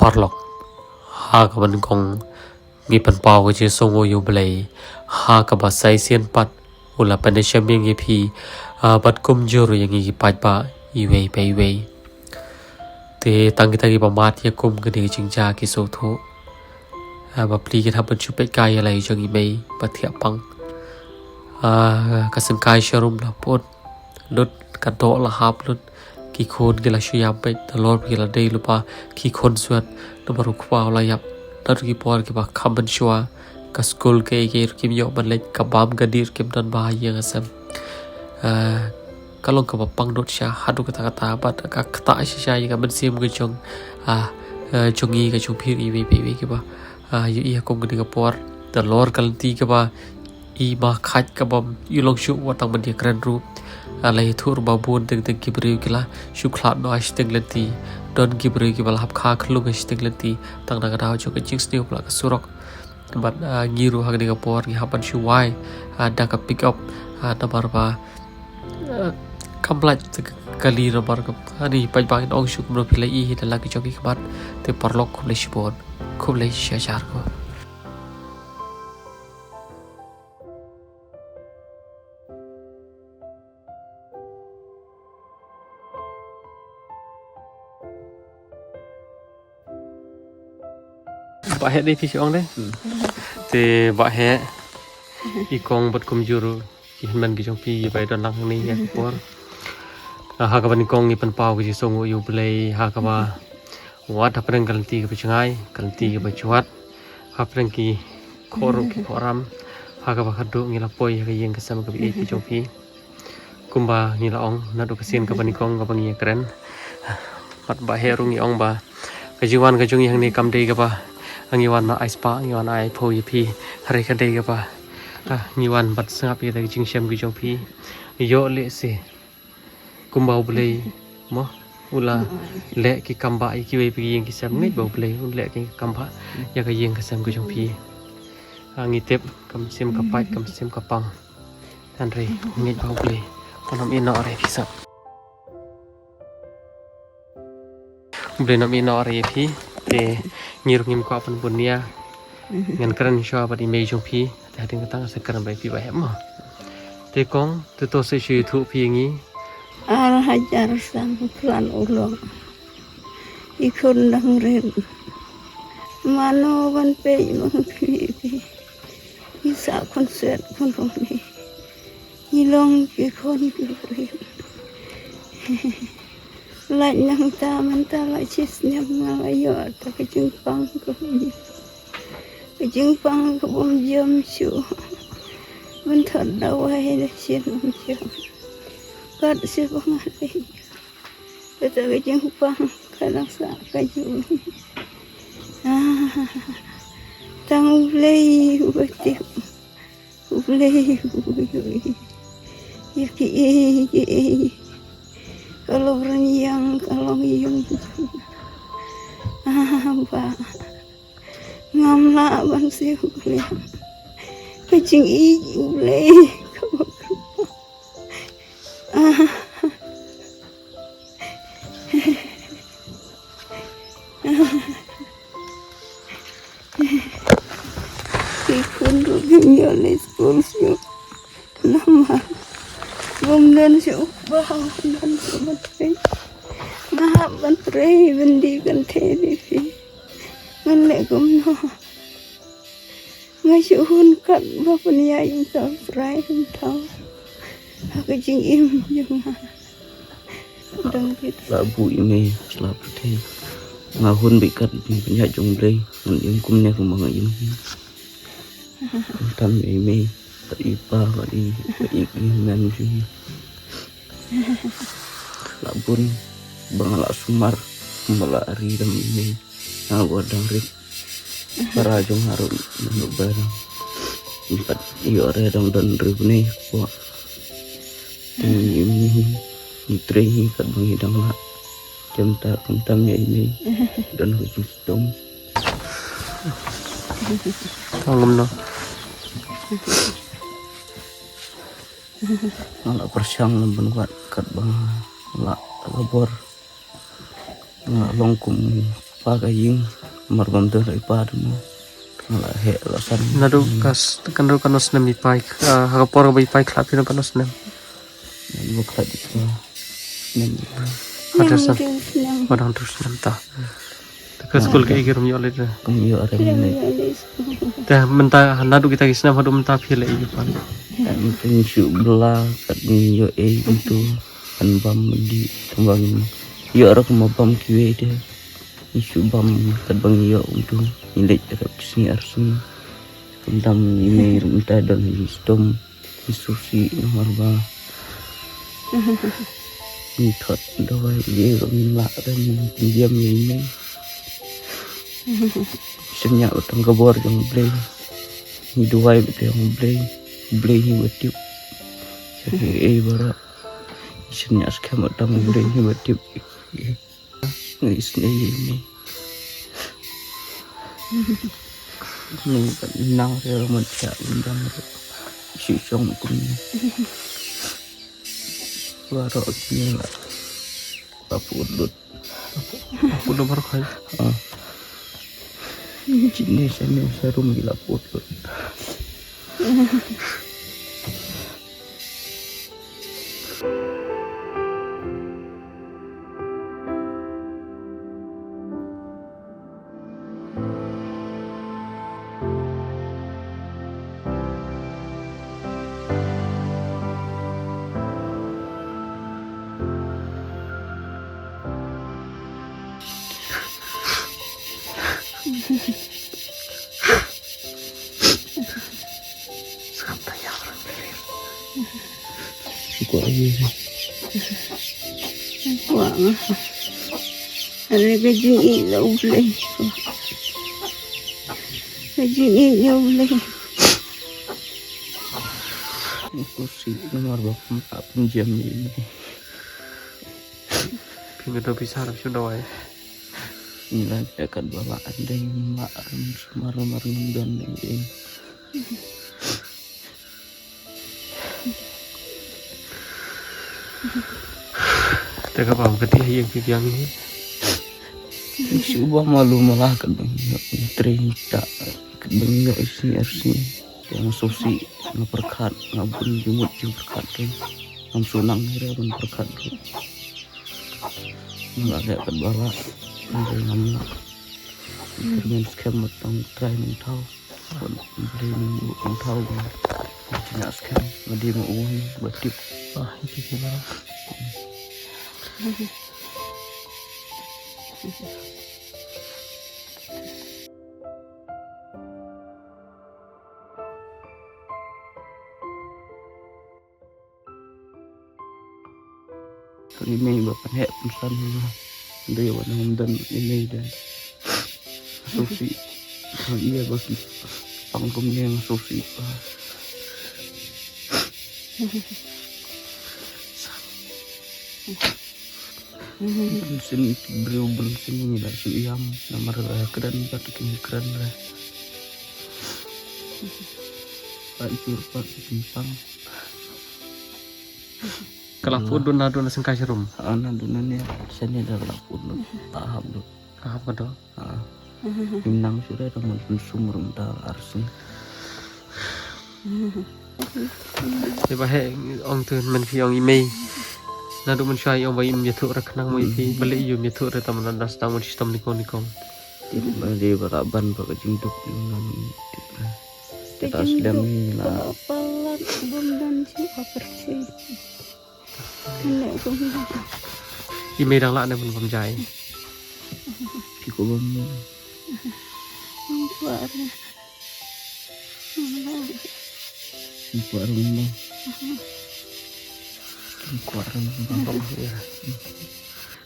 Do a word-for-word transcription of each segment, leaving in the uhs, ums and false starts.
Paralok, ha kaba nyngkong ngi pynpaw ka jingsngewnguh ïa U Blei ha kaba sa shisien pat u la pynshem ïa ngi phi, ah, bad kumjuh ïa ngi ki paidbah iwei pa iwei. Te tang kita kiba mad ïa kum kane ka jingjia ki sngewthuh, ah, ba pli kin hap ban shu peit kai ïa la i jong i mei ba thiah pang. Ah, ka syngkai sharum la put lut, ka doh la hap lut, ki khun ki la shu ïam beit, nalor ki la dei lypa ki khun swet, namar u kpa u la ïap. Naduh ki por kiba kham mynshuwa, ka skul kaei kaei ruh kim ïoh ban leit, ka bam ka dih ruh kim don bha ha ïing ha sem. Ah, ka long kaba pang dud sha haduh katta katta, bad ka ktah shisha ïa ka mynsiem ka jong, ah, ah, jong ngi ka jong phi ruh iwei pa iwei kiba, ah, ïohi ha kum kane ka por. Nalor ka lynti kaba i ma khait kabym ju long shuh wat tang ban ïakren ruh. Ah, la ïathuh ruh ba bun teng teng ki briew ki la shu khlad noh ha shiteng lynti. Don ki briew kiba la hap kha khlung ha shiteng lynti tang na ka daw jong ka jingsniew palat ka surok. Bad, ah, ngi ruh ha kane ka por ngi hap ban shu wai, ah, da ka pick up, ah, namar ba, ah, kam lait te ka kali namar ka, ani paidbah ngin ong shuh kumno phi la ïohi da la ki jong ki khmat. Te paralok khublei shibun, khublei shihajar ko. Bah Heh, dei phi shu ong dei. Hmm. Te Bah Heh, i kong bad kumjuh ruh ki hynmen ki jong phi kiba don lang hangne ïa ka por. Ah, ha kaba nyngkong ngi pynpaw ka jingsngewnguh ïa U Blei ha kaba wat hapdeng ka lynti kaba jngai, ka lynti kaba jwat, hapdeng ki khohruh ki khohram, ha kaba khatduh ngi la poi ha ka ïing ka sem kaba ïeit ka jong phi. Kumba ngi la ong naduh ka sien kaba nyngkong kaba ngi ïakren, bad Bah Heh ruh ngi ong ba ka jingwan ka jong ngi hangne kam dei kaba ngi wan ban ai spah, ngi wan ai phew ïa phi, hynrei ka dei kaba, ah, ngi wan ban sngap ïa ka jingshem ka jong phi. Ïoh lehse kumba U Blei mo, u la leh ki kam bah ïa kiwei pa ki ïing ki sem, ngeit ba U Blei un leh ki kam bah ïa ka ïing ka sem ka jong phi. Ah, ngi tip ka mynsiem ka pait, ka mynsiem ka pang. Hynrei ngeit ba U Blei un ym ïehnoh re phi sah. U Blei un ym ïehnoh re phi. Te ngi ruh ngim kwah pynbun nia. Ngan kren shuwa bad i mei jong phi. Te hadien kata ngan sa kren bad phi Bah Heh mo. Te kong, te to sa shu ïathuh phi ïa ngi. Ar hajar san khlad u long. I khun dang rit. Mano ban peit ma phi phi. I sah khun swet khun roni. I long ki khun ki briew. Lait nangta mynta la shisnem nga la ïoh ta ka jingpang ka bym, ka jingpang ka bym jem shuh. Ban thot dawai da shisnem jem. Kat shi ba nga leit. Kata ka jingpang ka dang sah ka jong ngi. Ah, tang U Blei uba tip. U Blei uba ïohi ïa kiei kiei. Ka long rynïeng, ka long ïing. Ah, Bah, ngam lah ban siew kylliang. Ka jingïeit U Blei kaba kyrpang. Ah. Ki khun ruh kim ïoh leit skul shuh. Namar bym don shuh u kpa, bym don shuh ban trei. Nga hap ban trei ban die kynthei da phi. Ngan leh kumno? Nga shu hun kat ba pynïaid ïa u trai u thaw ha ka jingim jong nga. Dang kit. La buh ïa me sla pyrthei. Nga hun beit kat ba pynïaid jong U Blei. Ngan im kumne kumba nga im. Khamtam ïa me. Kat i pa, kat i, kat i, kat i mem jong nga. La bun ba nga la sumar, ba la ri dam ïa me. Nga ba dang rit. Para jong nga ruh naduh ba dang. Pat ïoh re dang don ri bnai kwah. Te ngi im ngi, ngi trei ngi kat ba ngi dang lah. Kem ta khamtam ïa i mei. Don ka jingshitom. Tang kumno. Nga la pyrshang lem ban wad kat ba nga la ka bor. Nga long kum Pa ka ïing, mar bam don i pa dum. Nga la heh la san. Naduh ka s-, ka naduh katno snem i pa i, ah, ha ka por ba i pa i khlad phi naduh katno snem? Naduh ba khlad i pa. Snem. Ba dang hynriew snem. Ba dang hynriew snem ta. Te ka skul kaei ki rum ïoh leit re? Kum ïoh re mynne. Te mynta naduh kita ki snem haduh mynta phi leh ïa ki pan? Em, phin shu bla kat ngi ïoh ei kumtu. Kan bam di, kan bam. Ïoh re kumba bam kiwei te. Ngi shu bam katba ngi ïoh kumtu. Ngi leit rep ki sngi ar sngi. Kumta i mei ruh mynta don hi stom. Ngi sngewsih namar ba ngi thot dawai ïa ka, ngim lah re, ngim pyndiam ïa i mei. Shaniah ba tang ka bor jong U Blei. Ngi duwai ba tang U Blei. U Blei hi ba tip. Sa ei ei baroh. Shaniah skhem ba tang U Blei hi ba tip. Ngi isynei ïa i mei. Ngi nang re, man cha nang re. Shu shong kumne. Baroh kine la, la put lut. Put lut baroh khai. Ah. Kine sa ne sa rum ki la put lut. Kwah nga. Are ka jingïeit la U Blei. Ka jingïeit la U Blei. Nga sngewsih namar ba kum ka pynjem ïa. Phi nga to pisa rap shu dawai. Ngi la ïa kat ba la an dei, la an sumar mar ngam don dei. Te ka bam ka ti ha ïing phi biang hi. Shu bam malu mala kat ba ngi ïoh trei ta kat ba ngi ïoh isi arsi. Te nga sngewsih nga pyrkhat nga bun jingmut jingpyrkhat te. Ngam shu nang hi re ban pyrkhat ruh. Nga la leh kat ba lah. Nga dei ngam lah. Kyrmen skhem ba tang trai nang thaw. Ban dei nang buh nang thaw ba. Nga dei skhem nga dei ma u hi ba tip. Ah, iti ki ba. Ka i mei ba pynheh pynsan. Dei ba nang don i mei dei. Sngewsih. Ka i ba ki pang kumne nga sngewsih. Bun sien ki briew bun sien ngi la shu ïam namar ba kren bad kim kren re. Ba i tur pat kim pang. Ka la put dun na dun na sengkai sharum. Ah, na dun na ne, sene da ka la put dun. Ta hap dun. Ka hap ka dun. Ah. Im nang shu da da mon pun sum rum da arsing. Te ba he ong tu men phi ong i mei. Na dun men shai ong ba im yathu ra khnang mo i phi. Bale i um yathu ra tam na da sta mon system ni kong ni kong. Tip ba de ba la ban ba ka jingduk im nang tip na. Ka ta slem ni la. Palat bum dan chi operasi. I mei dang lah ne ban bam jai. Phi ko bam ni. Kwah re. Kwah re bam. Kwah re bam.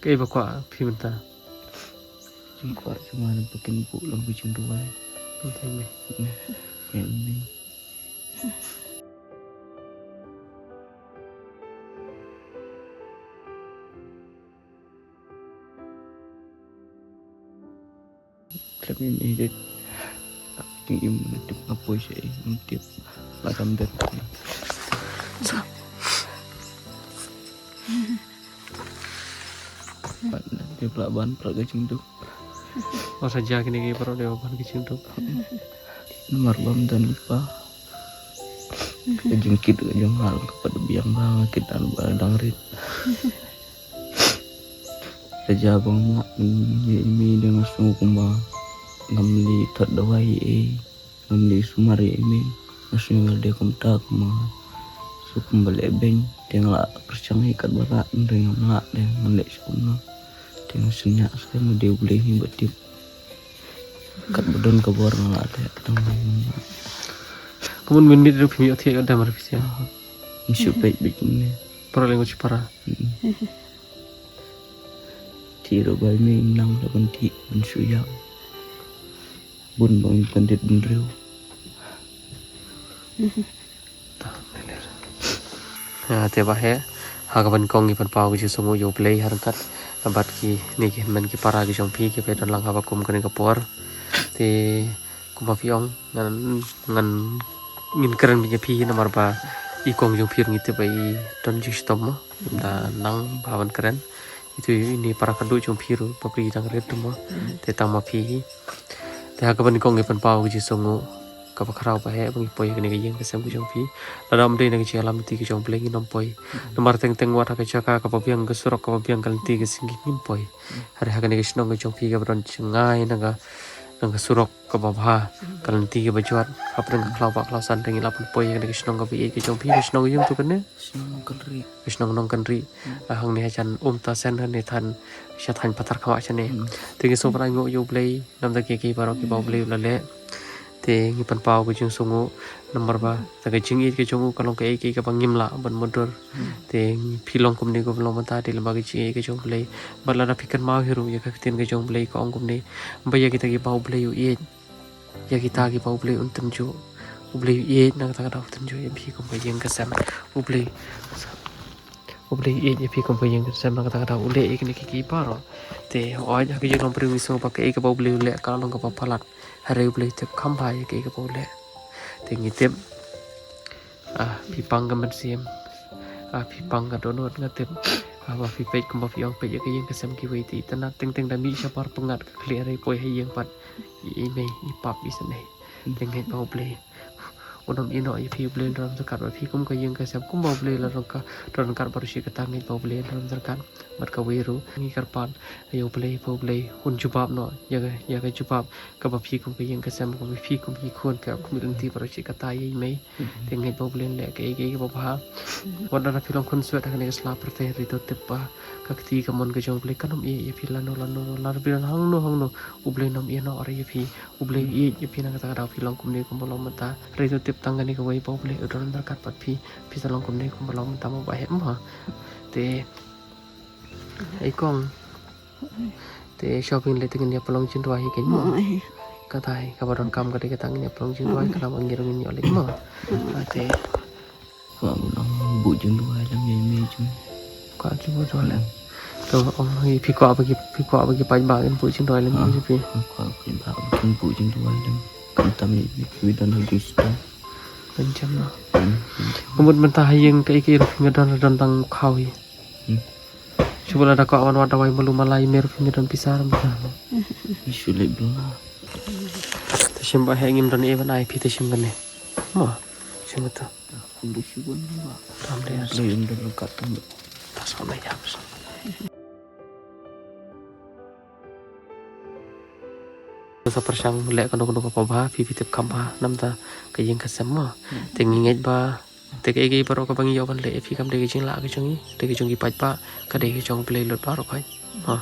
Kaei ba kwah phi mynta? Kwah re jong nga ba kin buh lang ba jingduwai. Mynta i mei. Mynta i mei. Khlem im i dei. Jingim na tip nga poi sha i ngam tip. La kam dep. Pat na tip la ban pra ka jingduk. Ba sa jia kine ki baroh dei ban ki jingduk. Namar bym don lypa. Ka jingkit ka jinghaw ka pat biang ba nga kit ar ba dang rit. Ka jia ba nga ïa i mei da nga sngew kumba ngam leh thot dawai ei. Ngam leh sumar ïa i mei. Nga sngew ïa lade kumta kumba, so kumba leh beiñ. Te nga la pyrshang hi katba lah, hynrei ngam lah, te ngan leh sha kumno. Te nga shaniah sa ma dei U Blei hi ba tip. Katba don ka bor nga la leh, tang ba ngam lah. Kumno mynmiet ruh phim ïohthiah ïoh dam ruh phi sha. Ngim shu peit beit kumne. Para leng u shipara. Ti ruh ba i mei nang da ban ti ban shu ïam. Bun ba ngin pyndit bynriew. Ta, ne ler. Ha, te ba heh, ha kaba nyngkong ngi pynpaw ka jingsngewnguh ïa U Blei ha ryngkat bad kine ki hynmen ki para ki jong phi kiba don lang haba kum kane ka por. Te kumba phi ong, ngan, ngan, ngin kren beit ïa phi namar ba i kong jong phi ruh ngi tip ba i don jingshitom mo. Ngim da nang ba ban kren. Itu ine para khadduh jong phi ruh ba phi dang rit tu mo. Te tang ma phi hi. Te ha kaba nyngkong ngi pynpaw ka jingsngewnguh kaba khraw ba heh ba ngi poi ha kane ka ïing ka sem ka jong phi. Lada ym dei na ka jingïalam lynti ka jong U Blei ngin ym poi. Namar teng teng wat ha ka jaka kaba biang, ka surok kaba biang, ka lynti ka sngi ngim poi. Hynrei ha kane ka shnong ka jong phi kaba don jngai na ka, na ka surok kaba bha, ka lynti kaba jot, hapdeng ka khlaw bah khlaw san te ngi la pynpoi ha kane ka shnong kaba ïeit ka jong phi, ka shnong ïing tu kane. Shnong Nongkynrih. Ka shnong Nongkynrih. Ah, hangne hajan Umtaseng hangne than, sha thaiñ Patharkhmah shane. Te ngi sngewbha nguh ïa U Blei namar da kiei kiei baroh kiba U Blei u la leh. Te ngi pynpaw ka jingsngewnguh namar ba da ka jingïeit ka jong u ka long kaei kaei kaba ngim lah ban mutdur. Te phi long kumne kumba long mynta, te lem bad ka jingïeit ka jong U Blei. Bad lada phi kynmaw hi ruh ïa ka ktien ka jong U Blei ka ong kumne, ba ïa kita kiba U Blei u ïeit, ïa kita kiba U Blei un tynjuh, U Blei u ïeit, na kata ka daw u tynjuh ïa phi kum ka ïing ka sem. U Blei, U Blei u ïeit ïa phi kum ka ïing ka sem, na kata ka daw u leh ïa kine kiei kiei baroh. Te hooid, ha ka jinglong briew ngi sngew ba kaei kaba U Blei u leh ka long kaba palat. Hynrei U Blei u tip kham bha ïa kaei kaba u leh. Te ngi tip, ah, phi pang ka mynsiem. Ah, phi pang ka dohnud, nga tip. Ah, ba phi peit kumba phi ong peit ïa ka ïing ka sem kiwei, te itynnad, teng teng da mih shabar pyngngad ka khlieh, hynrei poi ha ïing pat i mei i pap isynei. Te ngeit ba U Blei un ym ïehnoh ïa phi, U Blei un don ryngkat bad phi kum ka ïing ka sem, kumba U Blei u la don ryngkat, don ryngkat baroh shi katta, ngeit ba U Blei un don ryngkat bad kawei ruh. Ngi kyrpad ïa U Blei ba U Blei un jubab noh ïa ka, ïa ka jubab kaba phi kum ka ïing ka sem, kaba phi kum ki khun phi ap khmih lynti baroh shi katta ïa i mei. Te ngeit ba U Blei un leh kaei kaei kaba bha. Wat lada phi long khunswet ha kane ka sla pyrthei, hynrei to tip ba ka kti kamon ka jong U Blei kan ym ïeh ïa phi lano lano, lada phi don hangno hangno, U Blei un ym ïehnoh ruh ïa phi. U Blei u ïeit ïa phi, na kata ka daw phi long kumne kumba long mynta. Hynrei to tip tang kane kawei ba U Blei u don ryngkat bad phi, phi sa long kumne kumba long mynta mo, ba heh mo. Te i kong, te shuwa ba ngin leit te ngin ïa pynlong jingduwai hi kein mo. Katai kaba donkam ka dei kata, ngin ïa pynlong jingduwai, ka dang ba ngi ruh ngin ïoh leit mo. Te kwah ban ong buh jingduwai lem ïa i mei jong. Kwah jingduwai lem. To ong hi, phi kwah ba ki, phi kwah ba ki paidbah kin buh jingduwai lem ïa phi. Kwah ba ki paidbah kin buh jingduwai lem. Khamtam ïa i mei, phi don ha jingshitom. Pynjem noh. Ka mut mynta ha ïing kaei kaei ruh phi nga don, don tang u khaw hi. Shu ba lada kwah ban wad dawai malu malai mer phi nga don pisa ruh mynta. Shu leit bla. Te shim ba heh, ngim don ei ban ai phi, te shim kane. Mo, shim kata. Kum da shu ban ba. Ram de. Lei ym don kat tum. Tas kam lei jam. Sa pyrshang leh kano kano kaba bha, phi phi tip kham bha namar ka ïing ka sem mo. Te ngi ngeit ba te kaei kaei baroh kaba ngi ïoh ban leh ïa phi kam dei ka jinglah ka jong ngi, dei ka jong ki paidbah, ka dei ka jong U Blei lut baroh khoit. Ha.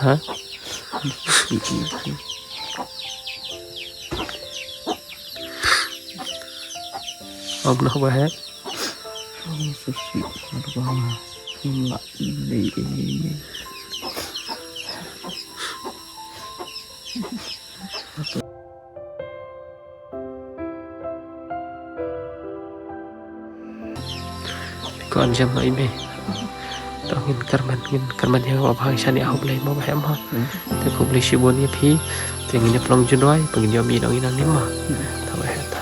Ha? Om noh ba heh. Ko an jam ai me. To ngin kyrmen, ngin kyrmen ïa nga ba bha shane ha U Blei mo, ba heh mo. Te khublei shibun ïa phi. Te ngin ïa pynlong jingduwai, ba ngin ïoh mih noh nangne mo. To ba heh to.